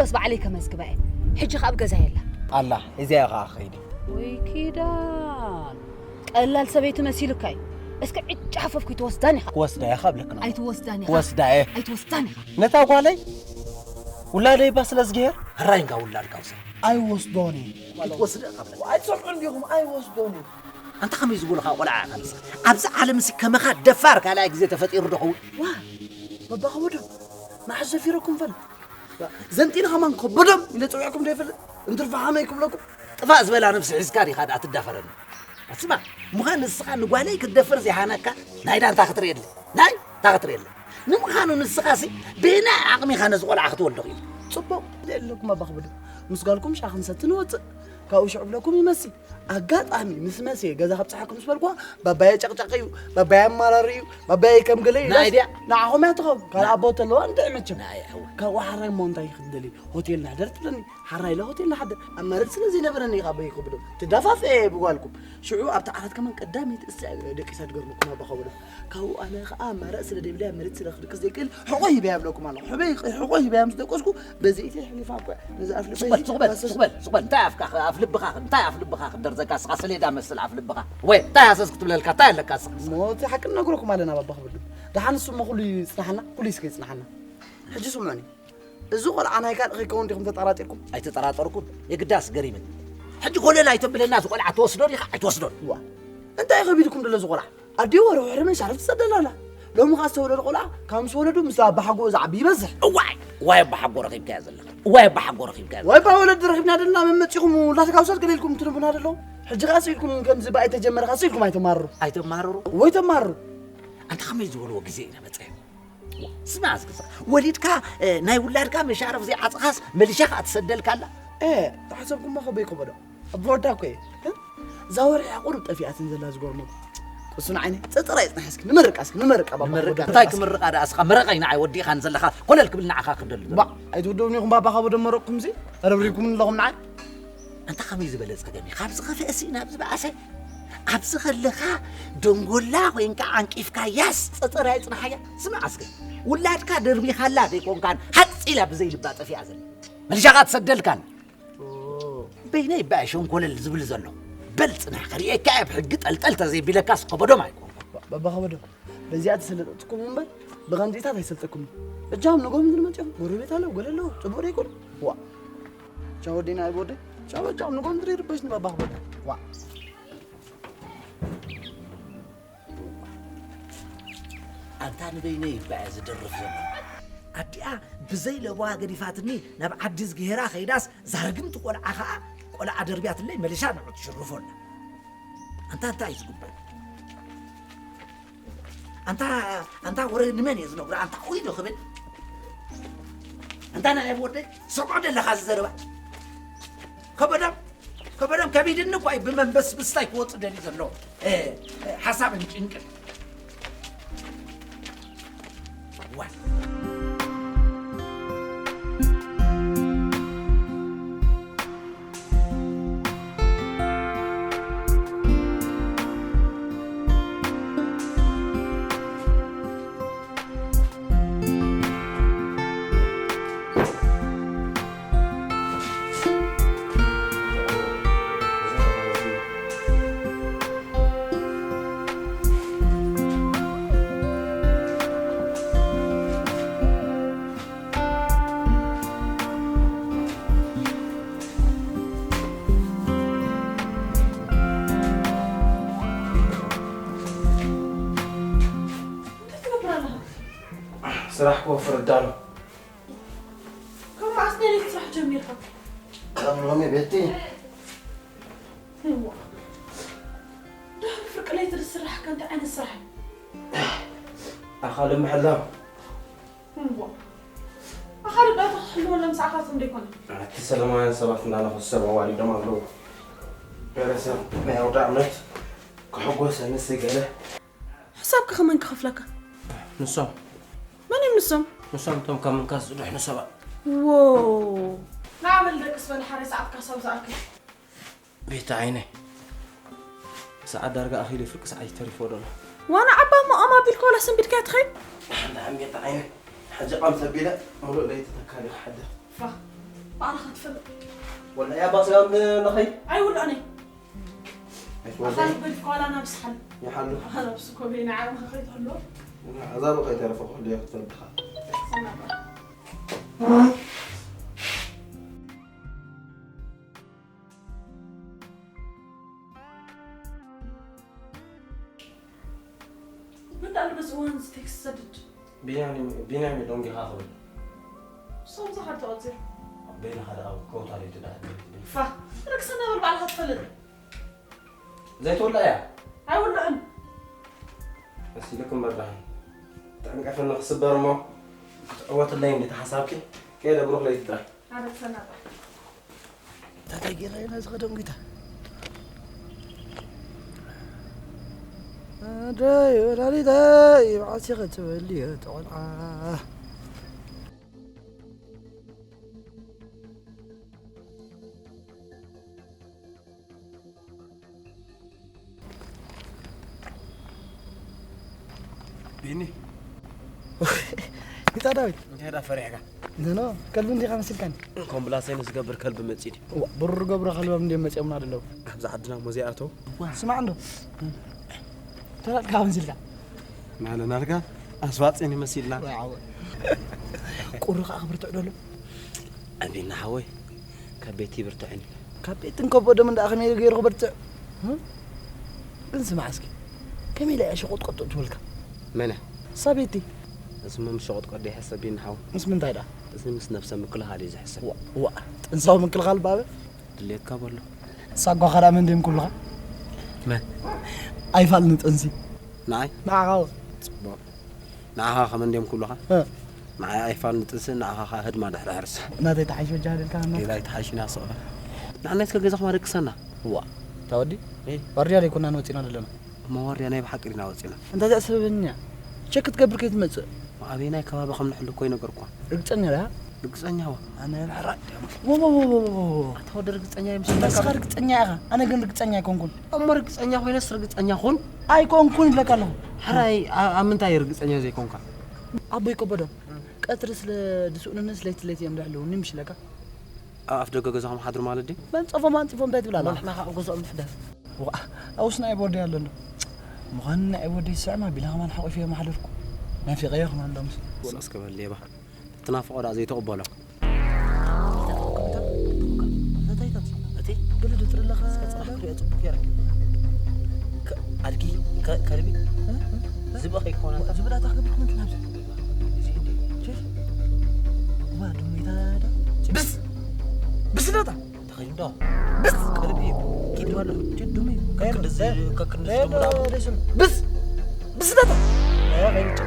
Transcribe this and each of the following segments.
በስ ባዕለይ ከመዝግባ እየ። ሕጂ ከኣ ኣብ ገዛ የላ። ኣላ፣ እዚኣ እያ ከኣ ከይዲ። ወይ ኪዳን፣ ቀላል ሰበይቲ መሲሉካ እዩ። እስከ ዕጫ ሓፈፍኩ ይትወስዳን ኢኻ። ክወስዳ እየ ካብ ልክና። ኣይትወስዳን ኢኻ። ክወስዳ እየ። ኣይትወስዳን ኢኻ። ነታ ጓለይ ውላደይ እባ ስለ ዝገየር። ሕራይ እንካ ውላድካ ውሰድ። ኣይወስዶን እየ። ክትወስድ ኢኻ ብለካ። ኣይትሰምዑን ዲኹም? ኣይወስዶን እየ። ኣንታ ከመይ ዝበሉኻ ቆልዓ ኢኻ ንስኻ? ኣብዚ ዓለም ሲ ከመኻ ደፋር ካልኣይ ግዜ ተፈጢሩ ዶ ኸውን? ዋ፣ በባ ከበዶ፣ መዓስ ዘፊረኩም ፈል? ዘንጢነ ከማን ከበዶም ኢለ ጸዊዕኩም ዶ ይፈልጥ? እንትርፋ ከመይ ክብለኩም? ጥፋእ ዝበላ ነብሲ ሒዝካ ዲኻ ደኣ ትዳፈረኒ? ኣስማ፣ ምዃን ንስኻ ንጓለይ ክትደፍር ዘይሃነካ ናይ ዳንታ ክትርእየለይ? ናይ እንታይ ክትርእየለይ? ንምዃኑ ንስኻሲ ብናይ ዓቕሚ ኢኻ ነዚ ቆልዓ ክትወልዶ ኽኢልካ? ጽቡቕ፣ የለኩም ኣባ ከበዶ። ምስ ጓልኩም ሻሂ ክንሰቲ ንወጽእ። ካብኡ ሽዑ ብለኩም ይመሲ። ኣጋጣሚ ምስ መስየ ገዛ ከብጽሓኩም ምስ በልኩዋ፣ ባባየ ጨቕጫቂ እዩ፣ ባባየ ኣማራሪ እዩ፣ ባባየ ከም ገለ እዩ። ንኣይ ድያ? ንዓኹም እያ ትኸውን። ካልእ ኣቦ ተለዋ እንድዒ መቸም። ንኣይ እያ፣ እወ። ካብኡ ሓራይ እሞ እንታይ ክትደሊ? ሆቴል ንሕደር ትብለኒ። ሓራይ ኢለ ሆቴል ንሓድር። ኣማራጺ ስለ ዘይነበረኒ እዩ ኣቦይ ክብሎ። ትዳፋፍኤ ብጓልኩም። ሽዑ ኣብቲ ዓራት ከማን ቀዳመይቲ እሳ ደቂሳ ትገርመኩም ኣባ ከበዶ። ካብኡ ኣነ ኸኣ ኣማራጺ ስለ ዘይብለይ ኣብ መሬት ስለ ክድቅስ ዘይክእል ሕቖ ሂበያ እብለኩም ኣለኹ። ሕበይ-፣ ሕቖ ሂበያ ምስ ደቀስኩ በዚ ኢተይ ኣሕሊፋ እኮ ነዚ ኣፍ ልበይ ስቕ በል፣ ስቕ በል፣ ስቕ በል። እንታይ ኣፍካ፣ ኣፍ ልብኻ፣ እንታይ ኣፍ ልብኻ ክደር ዘካ ስኻ ሰሌዳ መስል ኣፍ ልብኻ። ወይ፣ እንታይ ሃሰስ ክትብለልካ፣ እንታይ ኣለካ ስኻ? እሞ እቲ ሓቂ ንነግረኩም ኣለና ባባ ክብዱ። ደሓን እሱ እሞ ኩሉ ይጽናሓና፣ ኩሉ እስከ ይጽናሓና። ሕጂ ስምዑኒ። እዚ ቆልዓ ናይ ካልእ ከይከውን ዲኹም ተጠራጢርኩም? ኣይተጠራጠርኩን። የግዳስ ገሪምን። ሕጂ ኮለል ኣይተብለና፣ እዚ ቆልዓ ትወስዶ ዲኻ ኣይትወስዶን? ዋ፣ እንታይ ከቢድኩም ደሎ እዚ ቆልዓ? ኣዲኡ ወረ ወረ መሻርፍ ትሰደላላ። ሎሚ ኸኣ ዝተወለደ ቆልዓ ካብ ምስ ወለዱ ምስ ኣባሓጎኡ ዝዓቢ ይበዝሕ። እዋይ፣ ዋይ ኣባሓጎ ረኺብካያ ዘለኻ። ዋይ ኣባሓጎ ረኺብካያ ዘለኻ። ዋይ ኣባ ወለዲ ረኺብና ደለና መመጺኹም ውላድ ካውሳት ገለ ኢልኩም ትንቡና ደሎ። ሕጂ ኸኣ ስኢልኩም ከምዚ ብኣይ ተጀመረ ኸኣ ስኢልኩም ኣይተማርሩ። ኣይተማርሩ? ወይ ተማርሩ። ኣንታ ከመይ ዝበልዎ ግዜ ኢና በጺሕና? ስማዕ እስኪ፣ ወሊድካ፣ እ፣ ናይ ውላድካ መሻርፍ ዘይዓጽኻስ መሊሻ ኸኣ ትሰደልካ ኣላ? እ፣ ተሓሰብኩሞ ከበይ ከበዶ። ኣቦ ወዳ እኮ እየ። እ? እዛ ወርሒ እያ ቁሩብ ጠፊኣትን ዘላ ዝገርሞ። ቅሱን ዓይነ፣ ጸጸር ኣይጽናሕ እስኪ፣ ንመርቃ እስኪ፣ ንመርቃ ባባ ንመርቃ። ከበዶ። እንታይ ክምርቃ ደኣ እስኻ? መረቐይ ንዓይ ወዲእኻን ዘለኻ፣ ኮለል ክብል ንዓኻ ክደሊ ዘሎ። ባ፣ ኣይትውደቡኒ ኢኹም ባባ ከበዶ መረቕኩም እዚ? ረብሪብኩምኒ ኣለኹም ንዓይ? ኣንታ ከመይ ዝበለ ጸገም እዩ? ካብ ዝኸፍአ ሲ ናብ ዝበኣሰ? ኣብዚ ከለኻ ደንጎላ ኮይንካ ዓንቂፍካያስ ጸጸር ኣይጽናሓያ። ስማዕ እስከ፣ ውላድካ ደርቢኻላ ዘይኮንካን፣ ሃጽ ኢላ ብዘይ ልባ ጠፊኣ ዘላ። መሊሻኻ ትሰደልካን። ኦ። በይነይ እባ እየ ሸንኮለል ዝብል ዘሎ። በል ጽናሕ፣ ክርእየካ እየ ብሕጊ ጠልጠል ተዘይቢለካስ ከበዶም ኣይኮንኩን። ባባ ከበዶ፣ በዚኣ ተሰለጠጥኩም እምበር፣ ብኸምዚታት ኣይሰልጠኩምን። እጃም ንጎም ዝመጽኦም ጎረቤት ኣለዉ፣ ገለ ኣለዉ፣ ጽቡቕ ዶ ይኮኑ? ዋ። ቻው ወደይ፣ ናይ ወደይ። ቻው፣ ቻው፣ ንጎም ዝሪ ይርበሽ ንባባ ክበል። ዋ። ኣንታ ንበይነይ እባ እየ ዝደርፍ ዘሎ። ኣዲኣ ብዘይ ለበዋ ገዲፋትኒ ናብ ዓዲ ዝግሄራ ከይዳስ፣ ዛርግምቲ ቆልዓ ኸኣ ቆልዓ ደርብያትለይ መሊሻ ንዑ ትሽርፎ ኣላ። ኣንታ እንታይ እዩ ዝግበር? ኣንታ፣ ኣንታ ወረ ንመን እየ ዝነግሮ? ኣንታ ኹይ ዶ ክብል? ኣንታ ናይ ወደይ፣ ሰምዖ ደለኻ እዚ ዘረባ? ከበዶም፣ ከበዶም ከቢድኒ እኳ እዩ ብመንበስብስታይ ክወጽእ ደልዩ ዘሎ። እ፣ እ፣ ሓሳብን ጭንቅን። ዋይ። እንታይ ትገብር ኣለኻ? ስራሕ ክወፍር እዳሎ። ካብ መዓስ ናይ ለይቲ ስራሕ ጀሚርካ? ካብ ሎሚ ቤቲ። እዋ። ድሕሪ ፍርቂ ለይቲ ዝስራሕ ከ እንታይ ዓይነት ስራሕ እዩ? ኣኻሊ ምሕላው። እዋ። ኣኻሊ ባይታ ክሕልወሎም ሰዓታት እንዶ ኣይኮነን። እቲ ሰላማውያን ሰባት እንዳነኸሱ ሰብ ኣዋሪዶም ኣለዉ። ገለ ሰብ ናይ ኣውደ ዓመት ክሕጎስ ኣነስ ገለ። ሕሳብከ ከመን ክኸፍለካ? ንሶም። መን እዮም ንሶም? ንሶም እቶም ካብ ምንካስ ዝድሕኑ ሰባት። ዎ። ና በል ደቅስ በል፣ ሓደ ሰዓት ካሳብ ዝኣክል። ቤቲ ዓይነይ፣ ሰዓት ዳርጋ ኣኺሉ፣ ፍርቂ ሰዓት እዩ ተሪፎ ዘሎ። ዋና ዓባ እሞ ኣማቢልካ ዋላ ሰንቢድካያ ትኸይድ? ንዓም ቤቲ ዓይነይ፣ ሕጂ ቐምስ ኣቢለ ሙሉእ ለይቲ ተካሊ ክሓድር። ፋ፣ ባዕልኻ ትፈልጥ። ወላ እያ ባስጋም ንኸይ? ኣይውልዕን እየ። ኣይትወልዕን? ኣኻል በል ኳላ ናብ ስሓል። ይሓሉ። ኣኻል ኣብ ስኮ በይና ዓቕምኻ ከይትሕሎ። እዛ በቃ ይተረፈ ኩሉ እያ ክትፈልጥኻ። ሰላም። ምን ዳኣሉ በዚ እዋን እዚ ቴክስት ዝሰድድ? ቢንያም፣ ቢንያም እዩ ደንጊኻ ክብል። እሶም ዝኸድ ተቐጺሩ። በይንኻ ደኣ ከውታ ደይ ትዳህ ትብል። ፋ፣ ርክስና በል ባዕልኻ ትፈልጥ። ዘይትውላዕ እያ። ኣይውልዕን። እሲ ልክ እምበር ደሓን። ተዕንቀፍኒ ክስበር እሞ ክትዕወትለይ እንዲ ተሓሳብኪ፣ ከይደ ብሩኽ ለይቲ ጥራይ። ኣረ ተሰናዳ። እንታይ ገይረ ኢና ዝኸደም ጌታ? ኣደይ ወላዲተይ፣ መዓስ ኢኸ ትበልዮ እቲ ቆልዓ? ቢኒ። ጌታ ዳዊት። እንታይ ደኣ ፈሪሕካ? ኖ፣ ኖ፣ ከልቢ እንዲኻ መሲልካኒ። ኮምብላሰይን ዝገብር ከልቢ መጺኡ ድዩ? እዋ፣ ብሩር ገብሮ ከልቦም እንድዮም መጺኦምና ዘለዉ። ኣብዚ ዓድና እሞ ዘይኣተው? እዋ፣ ስማዕ እንዶ። ተላልካ መሲልካ። ናለ ናልካ ኣስዋጽን ይመሲልና። ወይ ዓወ። ቁሪ ከኣ ክብርትዕ ደሎ። ኣቢና ሓወይ፣ ካብ ቤት ይብርትዕን እዩ። ካብ ቤትን ከበዶምን ደኣ ከመይ ገይሩ ክበርትዕ? እህ? ግን ስማዕ እስኪ፣ ከመይ ኢላ እያ ሸቆጥቆጥ ትብልካ? መነ? እሳ ቤቲ። እዚ እሞ ምስ ሸቆጥቆጥ ደይሕሰብ ቢኒ ሓወይ። ምስ ምንታይ ደኣ? እዚ ምስ ነብሰ ምክልኻል እዩ ዝሕሰብ። ዋ፣ ዋ፣ ጥንሳዊ ምክልኻል ባበ? ድልየካ በሎ። እሳ ጓኻ ደኣ መን ድዮም ክብሉኻ? መን? ኣይፋልን ጥንሲ። ንዓይ? ንዓኻ እውን። ጽቡቕ። ንዓኻ ከመን ድዮም ክብሉኻ? እ። ንዓይ ኣይፋልን ጥንሲ፣ ንዓኻ ኸኣ ህድማ ድሕሪ ሕርሲ። ናተይ ተሓይሾ ጃህል ኢልካ ና። ሌላ ኣይተሓይሽና ስቕ በል። ንዓና እስከ ገዛኹም ኣደቅሰና። እዋ፣ እታ ወዲ? እይ። ዋርድያ ደይኮናን ወጺና ዘለና። እሞ ዋርድያ ናይ ብሓቂ ዲና ወጺና? እንታ እዚኣ ሰበበኛ። ቸክ ክትገብር ከይትመጽእ። ኣበየናይ ከባቢ ከም ንሕሉ እኮ ይነገርኳ። ርግጸኛ ዲኻ? ርግጸኛ ዋ። ኣነ ሕራይ ድዮም። ዎ፣ ዎ፣ ዎ፣ ዎ፣ ዎ፣ ዎ። ኣታ ወዲ ርግጸኛ ይምስለካ? ንስኻ ርግጸኛ ኢኻ፣ ኣነ ግን ርግጸኛ ኣይኮንኩን። እሞ ርግጸኛ ኮይነስ ርግጸኛ ኩን። ኣይኮንኩን ይብለካ ኣለኹ። ሕራይ፣ ኣ-፣ ኣብ ምንታይ ርግጸኛ ዘይኮንካ? ኣቦይ ከበዶም፣ ቀትሪ ስለ ድስእኑንስ ለይቲ ለይቲ እዮም ድሕልውኒ ምሽለካ? ኣብ ኣፍ ደገ ገዛኹም ሓድሩ ማለት ድዩ? መንጸፎም ኣንጺፎም እንታይ ትብል ኣላ? ንሕና ከዓ ኣብ ገዛኦም ንሕደር። ዋ፣ ኣውስ ናይ ቦርደይ ኣሎ እንዶ። ምዃኑ ናይ ቦርደይ ዝስዕም ኣቢላ ከማን ሓቂፈዮ ምሓደርኩ። ናፊቀዮ ከማን ሎምስ። ስቕ እስከ በል ሌባ። ትናፍቆ ደኣ ዘይትቕበሎ። እንታይ ትብካ? እንታይ ትብካ? እንታይ ትብካ? እቲ ገለ ድጥርለኻ እስከ ጽናሕ ክሪኦ ጽቡቅ ገይረ። ከ-፣ ኣድጊ፣ ከ-፣ ከልቢ፣ እ? እ? ዝብኢ ከይኮነ። ዝብኢ ዳታ ክብልኩም እንትን ኣብዚ። እዚ እንዴ? ቼፍ? ዋ፣ ድሙ ይታዳ? ብስ! ብስ ዳታ! ተኸይዱ ዶ? ብስ! ከልቢ እዩ። ኪድ በሎ። ችዱሚ። ከክንድዚ፣ ከክንድዚ ሄዶ ደሞ ደስም። ብስ! ብስ ዳታ! ያ፣ ከይጭ።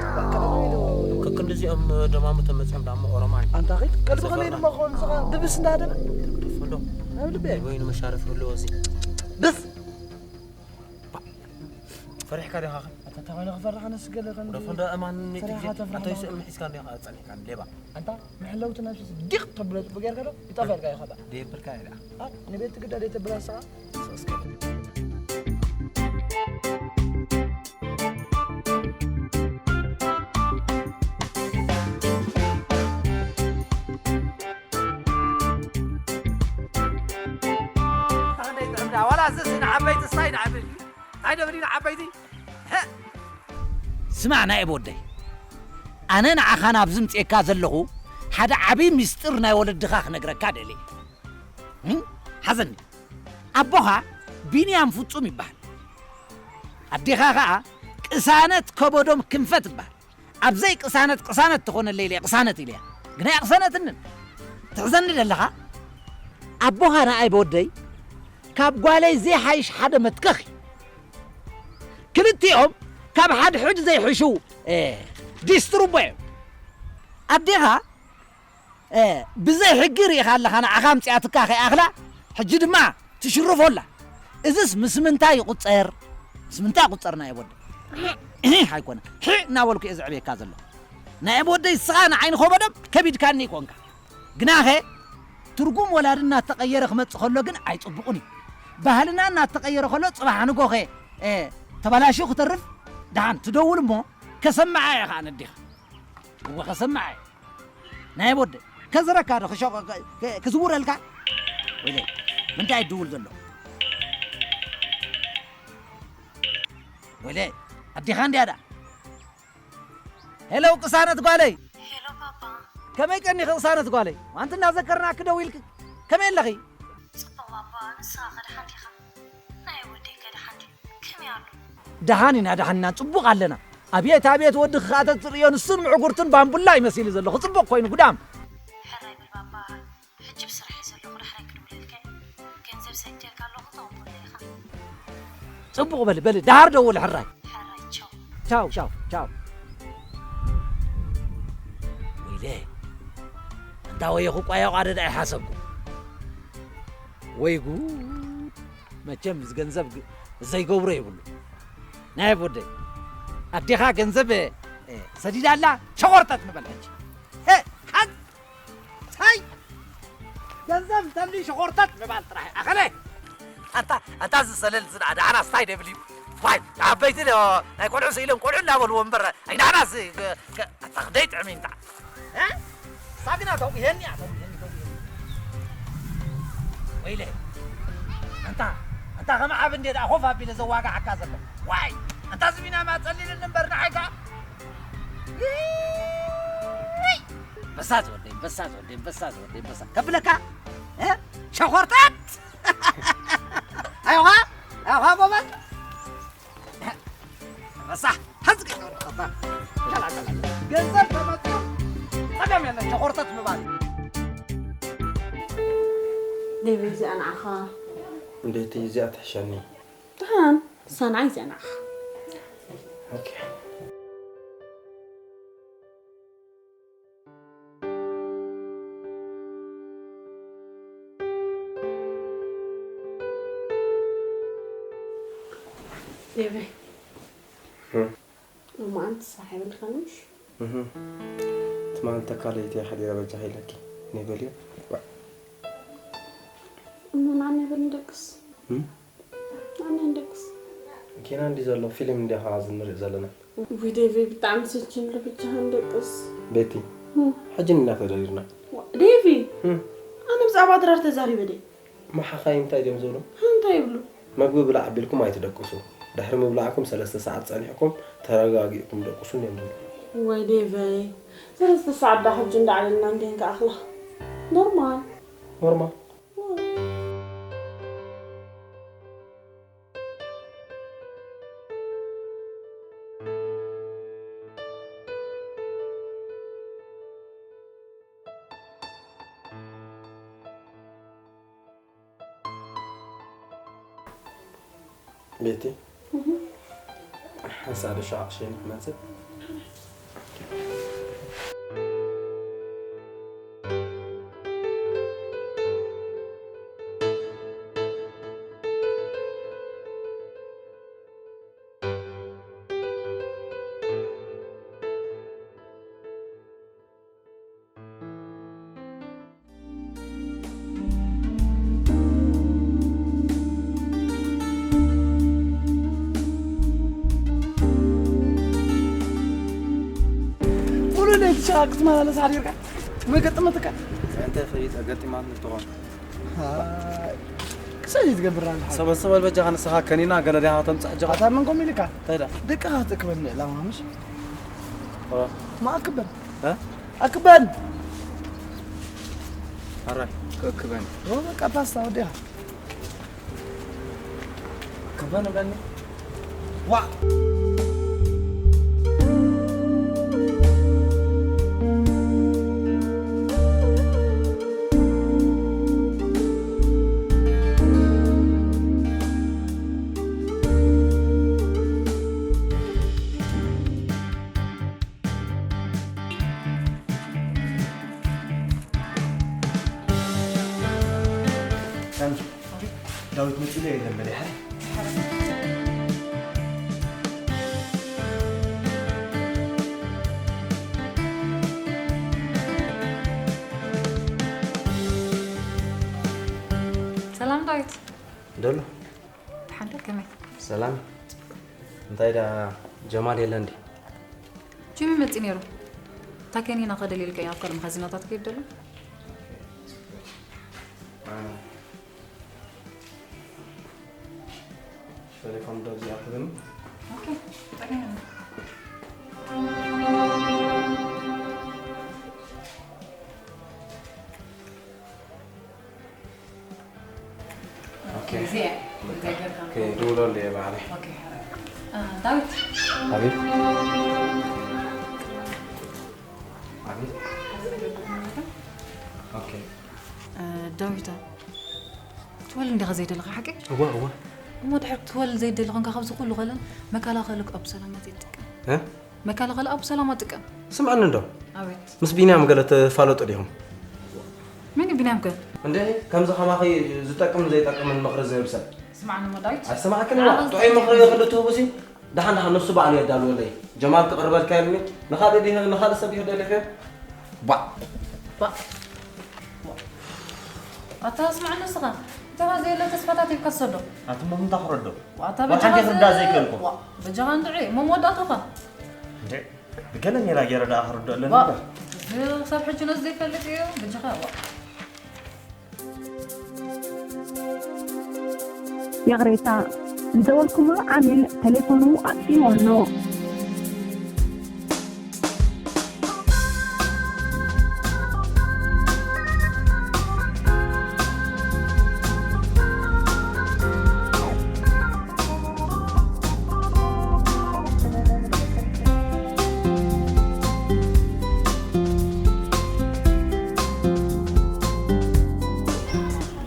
ከክንድዚኦም ደማሙ ተመጺኦም ዳሞ ኦሮማን። ኣንታ ኸይድ፣ ከልቢ ከመይ ሰፈርና። ድማ ኾን፣ ንስኻ ብብስ እንዳሃደመ? ግደፎ ዶ? ኣብ ልቢ። ወይኑ መሻረፍ ህልዎ እዚ። ብስ! ፈሪሕካ ዲኻ ኸ? ኣታ ተባለ ክፈርሕ ኣነስ ገለ ከም ግደፎ ዶ እማን ፈሪሓ ተፍርሕ ኣንታ ኣለኻ። ይስእም ሒዝካ እንዲኻ ጸኒሕካ ሌባ። ኣንታ መሕለውቲ ነብሲ ዲቕ ተብሎ ጽቡቅ ጌርካ ዶ? ይጠፍኣልካ እዩ ኸባ። ደየብልካ እየ ደኣ። ኣ፣ ንቤት ግዳ ደይተብላ ንስኻ? ዋላ እዚ ንዓበይቲ ስታይ ንዓበይቲ። እንታይ ደብል ንዓበይቲ? ስማዕ ናይ ወደይ፣ ኣነ ንዓኻ ናብዚ ምጽኤካ ዘለኹ ሓደ ዓቢ ሚስጥር ናይ ወለድኻ ክነግረካ ደልየ። እም? ሓዘኒ። ኣቦኻ ቢንያም ፍጹም ይበሃል። ኣዴኻ ኸኣ ቅሳነት ከበዶም ክንፈ ትበሃል። ኣብ ዘይቅሳነት ቅሳነት ትኾነለይ ኢለ ቅሳነት ኢለያ። ግና ኣይቅሰነትንን። ትሕዘኒ ደለኻ? ኣቦኻ ንኣይ ብወደይ ካብ ጓለይ ዘይሓይሽ ሓደ መትከኽ እዩ። ክልቲኦም ካብ ሓድሕድ ዘይሕሹ፣ እ፣ ዲስትሩቦ እዮም። ኣዴኻ፣ እ፣ ብዘይ ሕጊ ርኢኻ ኣለኻ፣ ንዓኻ ኣምጺኣትካ ከይኣኽላ፣ ሕጂ ድማ ትሽርፎ ኣላ። እዝስ ምስ ምንታይ ይቑጸር? ምስ ምንታይ ይቑጸር ናይ ወዲ? ኣይኮነ። ሒ እናበልኩ እየ ዘዕብየካ ዘለኹ። ናይ ወደይ ንስኻ ንዓይ ንኸበዶም ከቢድካኒ ይኮንካ። ግናኸ ትርጉም ወላዲ እናተቐየረ ክመጽእ ከሎ ግን ኣይጽቡቕን እዩ። ባህልና እናተቐየረ ከሎ ጽባሕ ንጎኸ፣ እ፣ ተበላሽዩ ክተርፍ ደሓን ትደውል እሞ ከሰምዓ እየ ኸኣ ነዲኻ። እወ ከሰምዓ እየ። ናይ ወደይ ከዝረካ ዶ ክሸ- ክ- ክ- ክዝውረልካ? ወይለ፣ ምንታይ ይድውል ዘሎ? ወይለ፣ ኣዴኻ እንድያ ዳ? ሄሎ ቅሳነት ጓለይ። ሄሎ ባባ። ከመይ ቀኒኺ ቅሳነት ጓለይ? ኣንቲ እናዘከርናኪ ደው ኢልኪ። ከመይ ኣለኺ? ጽቡቕ ባባ፣ ንስኻ ከ ደሓን ዲኻ? ናይ ወደይ ከ ደሓን ድዩ? ከመይ ኣሎ? ደሓን ኢና፣ ደሓን ኢና፣ ጽቡቕ ኣለና። ኣብየት፣ ኣብየት፣ ወድኺ ከኣ ተትርእዮ፣ ንሱን ምዕጉርቱን ባምቡላ ይመሲሉ ዘለኹ። ጽቡቕ ኮይኑ፣ ጉዳም። ሕራይ በል ባባ፣ ሕጂ ብስራሕ እየ ዘለኹ፣ ዳሕራይ ክድውለልካ እየ። ገንዘብ ሰዲደልካ ኣለኹ፣ ተቐበሎ ኢኻ። ጽቡቕ በሊ፣ በሊ፣ ደሓር ደውል፣ ሕራይ። ሕራይ፣ ቻው። ቻው፣ ቻው፣ ቻው። ወይለ፣ እንዳ ወየኹ ቋያቋ ደዳ ይሓሰብኩ። ወይ ጉድ! መቸም እዚ ገንዘብ ግ-፣ ዘይገብሮ የብሉ። ናይ ወደይ፣ ኣዴኻ ገንዘብ፣ እ፣ ሰዲዳላ፣ ሸኾርተት ንበል ሕጂ። ሄ፣ ሓዝ-፣ ታይ! ገንዘብ እንተልዩ ሸኾርተት ምባል ጥራሕ። ኣኸለ! ኣንታ፣ ኣንታ እዚ ሰለል ዝድኣ ደሓናስ ታይ ደብል እዩ? ዋይ፣ ዓበይቲ ዶ ናይ ቆልዑ ስኢሎም ቆልዑ እናበልዎ እምበር፣ ኣይ ደሓናስ፣ እ፣ እ፣ ኣታ ክደይ ጥዕሚ እንታ። እ? ሳግና ተው፣ ይሄን ያ፣ ተው፣ ይሄን፣ ተው፣ ይሄን። ወይለ፣ ኣንታ፣ ኣንታ ከም ዓብ እንዴ ደኣ ኮፍ ኣቢለ ዘዋጋዓካ ዘሎ። ዋይ፣ ኣንታ ዝቢና ማጸሊልን እምበር ንዓይ ከኣ። ይይ! በሳ ዝወደይ፣ በሳ ዝወደይ፣ በሳ ዝወደይ፣ በሳ። ከብለካ? እ? ሸኾርታት! ኣይዋ፣ ኣይዋ፣ ጎበዝ። ረሳሕ፣ ሓዚ ቀይሩ፣ ረሳሕ። ሸላሸላ። ገንዘብ ተመጽዮ ጸገም የለን፣ ሸኾርተት ምባል። ዴቪድ፣ እዚኣ ንዓኻ። እንዴት እዚኣ ትሕሸኒ? ደሓን፣ እሳ ንዓይ፣ እዚኣ ንዓኻ። ኦኬ። ዴቪ፣ እም። ሎማዓንቲ ስራሕ የብልካን ምሽ? እህ። ትማሊ ተካለይቲ እየ ሓዲረ በጃኺ ኢለኪ። ነይ በልዮ። እሞ ንዓና ይበል ንደቅስ። እም? ኣነ እንደቅስ። ኪና እንዲ ዘሎ ፊልም እንዲያ ኸዓ ዝንሪእ ዘለና። ውይ ዴቪ፣ ብጣዕሚ ሰልችዩኒ ኣሎ፣ ብቻህን ደቅስ። ቤቲ፣ እም። ሕጂ ንና ተደሪርና። ዋ፣ ዴቪ፣ እም። ኣነ ብዛዕባ ድራር ተዛሪበ ድየ? መሓኻይም እንታይ ድዮም ዝብሉ? እንታይ ይብሉ? መግቢ ብላዕ ኣቢልኩም ኣይትደቅሱ። ድሕሪ ምብላዕኩም ሰለስተ ሰዓት ጸኒሕኩም ተረጋጊእኩም ደቅሱ እዮም ዝብሉ። ወይ ዴቪ፣ ሰለስተ ሰዓት ዳ ሕጂ እንዳዕለልና እንዲህን ከኣኽላ። ኖርማል። ኖርማል። ቤቲ፣ እህ። ሓንሳእ ዶ ሸቓቕ ሸይነ ክመጽእ? ሙሉ ለይቲ ሸቓቕ ክትመላለስ ሓዲርካ? መገጠመትካ? እንታይ ፈሊጠ ገጢማትኒ ትኾን? ሃይ፣ ክሳይ ትገብር ኣለኻ? ሰበ፣ ሰበል በጃኻ ንስኻ ከኒና ገለ ዲኻ ተምጽእ ሕጂ? ኣታ መን ኮም ኢልካ? እንታይ ዳ? ደቅኻ ክትእክበኒ ዕላማ ምሽ? ኦ። ማእክበን። እ? ኣክበን። ኣራይ፣ ክእክበኒ። ኦ፣ በቃ ፓስታ ወዲኻ። ክበን እብለኒ። ዋ! ሳሚ፣ ዳዊት መጺኡ ዶ የለን በል፣ ይሓ። ሰላም ዳዊት። ደሎ። ደሓን ዶ? ከመይ? ሰላም። እንታይ ደኣ ጀማል የለን ድዩ? ጂሚ መጺኡ ነይሩ። እታ ከኒና ከደልየልካ እየ፣ ኣብ ካልእ መኻዚናታት ከይዱ ደሎ። ቴሌፎን ዶ እዚኣ ትብልኒ? ኦኬ፣ ጸገም የለን። ኦኬ። እዚኣ፣ እዚኣ ጌርካ። ኦኬ፣ ድውለሉ እየ ባዕለይ። ኦኬ፣ ሕራይ። እ፣ ዳዊት። ኣቤት። ኣቤት። ኦኬ። እ፣ ዳዊት፣ ትወል እንዲኻ ዘይደለኻ ሓቂ? እወ፣ እወ። እሞ ድሕር ትወል ዘይደሊ ኾንካ ካብዚ ኩሉ ኸለን መከላኸሊ ኣብ ሰላማት ይጥቀም። እ? መከላኸሊ ኣብ ሰላማት ጥቀም። ስምዕኒ እንዶ? ኣቤት። ምስ ቢንያም ገለ ትፋለጡ ዲኹም? መን እዩ ቢንያም ከ? እንደ ከምዚ ከማኺ ዝጠቅምን ዘይጠቅምን ምኽሪ ዝህብ ሰብ። ስማዕኒ እሞ ዳዊት። ኣይሰማዕክን ንዓኻ እዋ። ጥዑይ ምኽሪ ዝጠቅም ክልተ ህቡሲ። ደሓን ደሓን ንሱ ባዕሉ የዳልወለይ። ጀማል ክቕርበልካ ኢሉኒ። ንኻልእ ድየ-፣ ንኻልእ ሰብ ድየ ደሊኽዮ? ባዕ። ባዕ። ኣታ ስማዕ ንስኻ። እንተኻ ዘየለ ተስፋታት ይብካ ሰዶ። ኣቲ እሞ ምንታ ክረዶ? ዋታ ዋሓንቲ በጃኻ ክርዳ ዘ-፣ ዘይከልኩ። ዋ፣ በጃኻ እንድዒ፣ እሞ መወዳእታኻ። እንዴ፣ ብገለ ሜላ ገይረ ደኣ ክርዶ ኣለኒ ዋ፣ እምበር። እዚ ክሳብ ሕጂ ነዚ ዘይፈልጥ እዩ፣ በጃኻ፣ ዋ። ይቕሬታ፣ ዝደወልኩምሉ ዓሚል ተሌፎኑ ኣጥፊእዎ ኣሎ።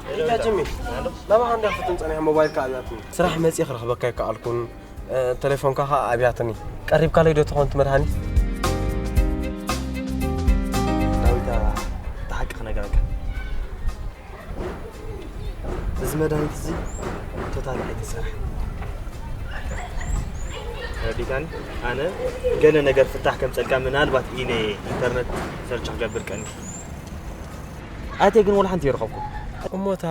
ሄሎ፣ ጅሚ፣ ናባኻ እንዳ ፈትን ጸኒሐ ሞባይልካ ኣብያትኒ። ስራሕ መጺእ ክረኽበካ ኣይከኣልኩን፣ እ፣ ተሌፎንካ ኸኣ ኣብያትኒ። ቀሪብካለይ ዶ ትኾን እቲ መድሃኒት? ዳዊታ፣ እቲ ሓቂ ክነግረካ። እዚ መድሃኒት እዚ ቶታሊ ኣይተሰርሐን። ተረዲእካኒ? ኣነ ገለ ነገር ፍታሕ ከምጸልካ ምናልባት ኢለ ኢንተርነት ሰርች ክገብር ቀንየ። ኣቴ ግን ወላ ሓንቲ ይረኸብኩ። እሞ እታ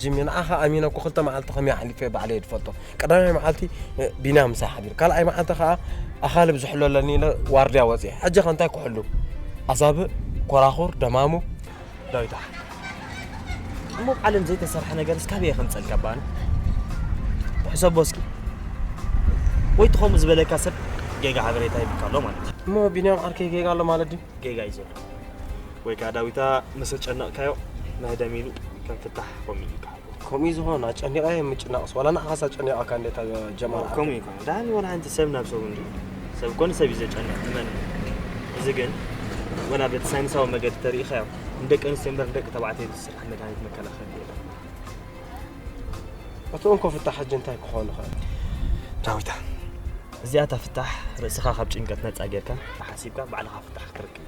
ጂሚ ንዓኻ ኣሚነ እኮ ክልተ መዓልቲ ከመይ ኣሕሊፈ ባዕለይ እየ ዝፈልጦ። ቀዳማይ መዓልቲ፣ እ፣ ቢንያም ምሳይ ሓዲሩ። ካልኣይ መዓልቲ ከኣ ኣኻልብ ዝሕሎ ኣለኒ ኢለ ዋርድያ ወጽየ። ሕጂ ከ እንታይ ክሕሉ? ኣሳብእ፣ ኮራኹር፣ ደማሙ። ዳዊት ኣሕ። እሞ ኣብ ዓለም ዘይተሰርሐ ነገር እስካብ የኸምጸልካ ባነ? ሕሰቦ እስኪ። ወይ እቲ ከምኡ ዝበለካ ሰብ ጌጋ ሓበሬታ ይብካ ኣሎ ማለት እዩ። እሞ ቢንያም ዓርከይ ጌጋ ኣሎ ማለት ድዩ? ጌጋ እዩ ዘሎ። ወይ ከኣ ዳዊታ ምስ ኣጨነቕካዮ ናይ ደም ኢሉ ከም ፍታሕ ከምኡ እዩ ይከሓሎ። ከምኡ እዩ ዝኾን፣ ኣጨኒቐ ምጭናቕስ፣ ዋላ ንዓኻስ ኣጨኒቐካ እንዴት ጀማል? ከምኡ እዩ ይኮን። ዳኒ ዋላ ሓንቲ ሰብ ናብ ሰብ እንድዩ። ሰብ ኮን ሰብ እዩ ዘጨንቕ፣ እመን። እዚ ግን ዋላ በቲ ሳይንሳዊ መገዲ ተሪኢኻዮ፣ ንደቂ ኣንስትዮ እምበር ንደቂ ተባዕትዮ ዝስራሕ መድሃኒት መከላኸሊ የለን። እቲ እንኮ ፍታሕ ሕጂ እንታይ ክኾን ይኽእል? ዳዊታ፣ እዚኣ እታ ፍታሕ ርእስኻ ካብ ጭንቀት ነጻ ጌርካ፣ ሓሲብካ ባዕልኻ ፍታሕ ክትረክብ።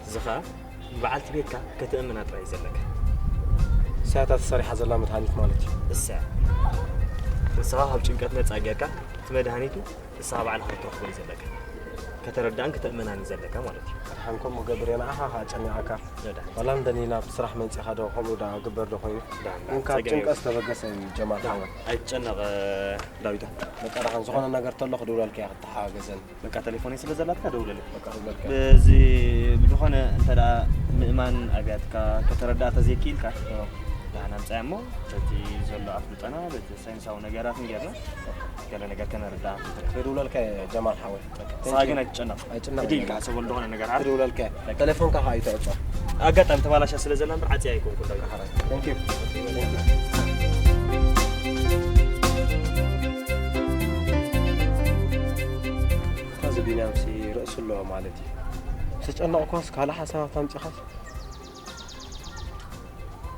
እዚ ኸኣ ንበዓልቲ ቤትካ ከተእምና ጥራይ እዩ ዘለካ። እሳ እታ ተሰሪሓ ዘላ መድሃኒት ማለት እዩ። እሳ። ንስኻ ካብ ጭንቀት ነጻ ጌርካ፣ እቲ መድሃኒቱ ንስኻ ባዕልኻ ክትረኽቦ እዩ ዘለካ። ከተረድኣን ከተእምናን እዩ ዘለካ ማለት እዩ። ኣድሓን ከምኡ ገብር እየ ንዓኻ ኸኣ ጨኒቓካ። ረዳእ። ዋላ እንደኒና ብስራሕ መንጺኻ ዶ ከምኡ ዳ ግበር ዶ ኮይኑ? ዳ፣ ዳ፣ ግን ካብ ጸገም ጭንቀት የብሉን። ዝተበገሰ እዩ ጀማል ዳ፣ ሓወይ። ኣይትጨነቕ ዳዊታ። በቃ ደሓን ዝኾነ ነገር ተሎ ክድውለልካ እየ ክትተሓጋገዘኒ። በቃ ተሌፎነይ ስለ ዘላትካ ደውለለይ። በቃ ደውለልካ። በዚ ብዝኾነ እንተ ደኣ ምእማን ኣብያትካ ከተረድኣ ተዘይክኢልካ፣ ኣዎ። ደሓን ኣምጻያ እሞ በቲ ዘሎ ኣፍልጦና፣ በቲ ሳይንሳዊ ነገራትን ጌርና ገለ ነገር ከነርድኣ። ክድውለልካ እየ ጀማል ሓወይ። ንስኻ ግን ኣይትጨነቕ። ኣይጭነቕ። ሕድኢልካ ሕሰበሉ ዝኾነ ነገር፣ ዓ? ክድውለልካ እየ። በቃ። ተሌፎንካ ከኣ ኣይትዕጾ። ኣጋጣሚ ተባላሻ ስለ ዘላ እምበር ዓጽያ ኣይኮንኩን ዳዊት። ሓራይ። Thank you. Thank you. እዚ ቢንያምሲ ርእሱ ኣለዎ ማለት እዩ። ምስ ተጨነቕኳስ ካልእ ሓሳባት ኣምጺኻስ?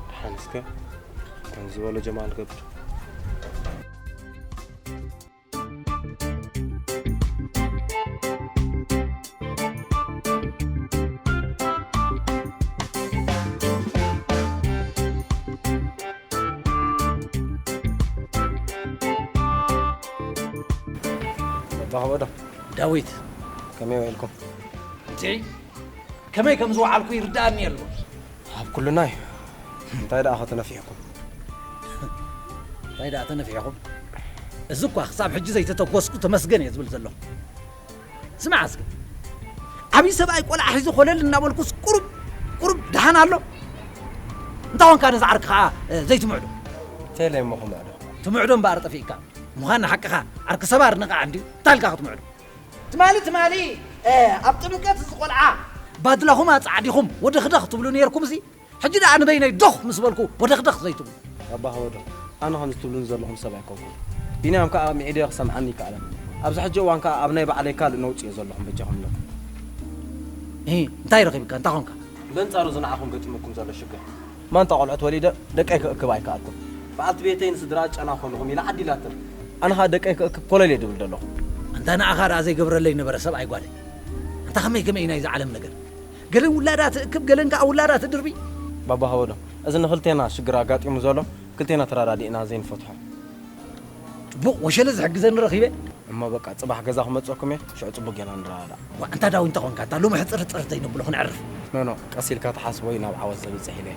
ደሓን እስከ ከም ዝበሎ ጀማል ገብር። ኣባኻ ወዶ። ዳዊት። ከመይ ውዒልኩም? እቲ ከመይ ከም ዝወዓልኩ ይርድኣኒ የሎ። ኣብ ኩሉና እዩ። እንታይ ደኣ ኸ ተነፊሕኩም? እንታይ ደኣ ተነፊሕኩም? እዚ እኳ ክሳብ ሕጂ ዘይተተኮስኩ ተመስገን እየ ዝብል ዘለኹ። ስማዕ እስከ። ዓብዪ ሰብኣይ ቆልዓ ሒዙ ኮለል እናበልኩስ ቁሩብ፣ ቁሩብ ደሓን ኣሎ? እንተ ኾንካ ነዚ ዓርኪ ኸዓ ዘይትምዕዶ። ተይለይ እሞ ክምዕዶ። ትምዕዶ እምበኣር ጠፊእካ። ምዃን ንሓቅኻ ዓርኪ ሰባር ንቕዓ እንድዩ ታልካ ክትምዕዶ። ትማሊ ትማሊ ኣብ ጥምቀት እዚ ቆልዓ ባድላኹም ኣጻዕዲኹም ወደኽደኽ ትብሉ ነይርኩም። እዚ ሕጂ ደኣ ንበይነይ ዶኽ ምስ በልኩ ወደኽደኽ ዘይትብሉ። ኣባ ሃወዶ፣ ኣነ ከምዚ ትብሉኒ ዘለኹም ሰብ ኣይኮንኩን። ቢንያም ከኣ ኣብ ሚዒድዮ ክሰምዓኒ ይከኣለን። ኣብዚ ሕጂ እዋን ከኣ ኣብ ናይ ባዕለይ ካልእ ነውጺ እየ ዘለኹም በጃኹም ኣለኩም። እ፣ እንታይ ረኺብካ? እንታይ ኾንካ? በንጻሩ እዚ ንዓኹም ገጢሙኩም ዘሎ ሽግር ማንታ ቆልዑት ወሊደ ደቀይ ክእክብ ኣይከኣልኩን። በዓልቲ ቤተይ ንስድራ ጨና ኮንኹም ኢላ ዓዲላተን። ኣነ ኸኣ ደቀይ ክእክብ ኮለል እየ ድብል ዘለኹ። ኣንታ ንኣኻ ደኣ ዘይገብረለይ ነበረ ሰብኣይ ጓለይ። ኣንታ ከመይ ከመይ እዩ ናይዚ ዓለም ነገር? ገለን ውላዳ ትእክብ፣ ገለን ከኣ ውላዳ ትድርቢ። ባባ ሃወዶ፣ እዚ ንኽልቴና ሽግር ኣጋጢሙ ዘሎ ክልቴና ተራዳዲእና ዘይንፈትሖ። ጽቡቕ ወሸለ ዝሕግዘኒ ረኺበ። እሞ በቃ ጽባሕ ገዛ ክመጽእኩም እየ፣ ሽዑ ጽቡቕ ጌርና ንረዳዳእ። ዋ፣ እንታ ዳዊት እንተኾንካ፣ እንታ ሎሚ ሕጽርጽር ዘይነብሎ ክንዕርፍ። ኖ፣ ኖ፣ ቀስ ኢልካ ተሓስቦ እዩ ናብ ዓወት ዘብጽሕ ኢለ።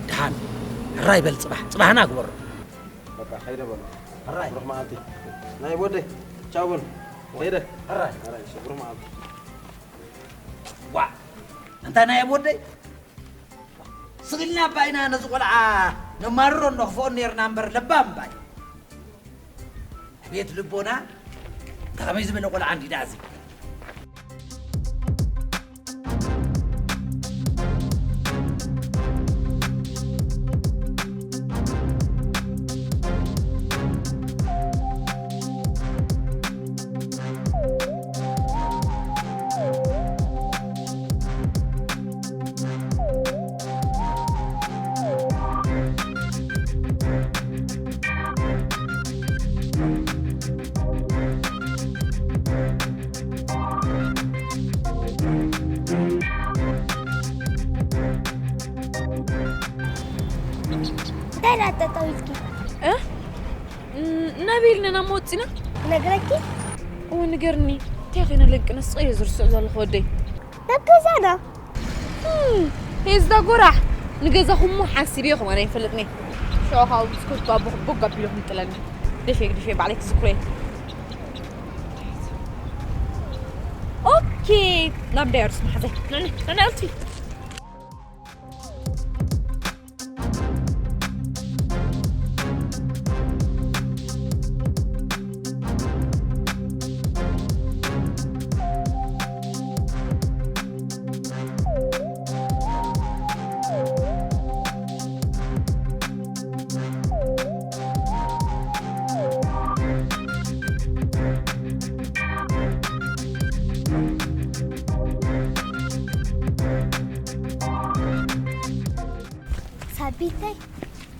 ደሓን፣ ሕራይ በል ጽባሕ፣ ጽባሕና ግበሮ። በቃ፣ ከይደ በሉ። ሕራይ። ብሩኽ መዓልቲ። ናይ ወደይ፣ ቻው በሉ። ከይደ። ሕራይ። ሕራይ፣ እሺ፣ ብሩኽ መዓልቲ። ዋ፣ እንታ ናይ ወደይ፣ ስቕ ኢልና እባ ኢና ነዚ ቆልዓ ነማርሮ ነኽፍኦን ኔርና እምበር ለባም እባ እዩ። ኣቤት ልቦና፣ ከመይ ዝበለ ቆልዓ እንዲ ደኣ እዚ። እንታይ ደኣ ጠጠው ኢልኪ? እ? ን-፣ ናበይ ኢልና ናብ መወፂና? ክነግረኪ? እወ፣ ንገርኒ። እንታይ ኾይነ ለቅነስ? ፀየ ዝርስዕ ዘለኹ ወደይ። ናብ ገዛና። ህም፣ ሄዝዳ ጎራሕ። ንገዛኹም እሞ ሓንሲብ እየ ከማን ኣይፈልጥን እየ። ሽዑ ካብ ብስኩት ባቦ ክቡግ ኣቢሉ ክምጥለኒ። ድፌ፣ ድፌ፣ ባዕለይ ክዝክሮ እየ። ኦኬ፣ ናብ ዳያርስ መሓዘይ። ንዕኒ፣ ንዕኒ፣ ኣልቲ። ሳቢተይ፣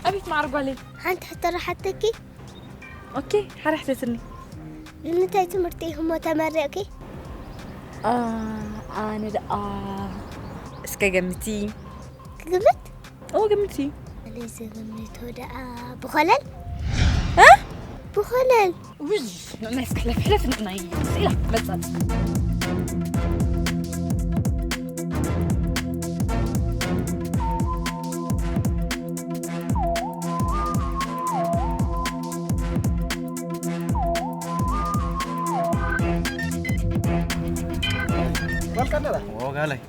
ኣቤት ማዕረ ጓለይ። ሓንቲ ሕቶ ረሓተኪ። ኦኬ፣ ሓደ ሕተትኒ። ንምንታይ ትምህርቲ ኢኹሞ ተመሪቕኪ? ኣ፣ ኣነ ደኣ፣ እስከ ገምቲ። ክግምት? ኦ፣ ገምቲ። ኣነ ዝግምቶ ደኣ ብኾለል? እ? ብኾለል። ውይ፣ ንዕናይ እስከ ሕለፍ፣ ሕለፍ ንዕናይ። ስኢላ፣ መጻጽ። ወጋላይ።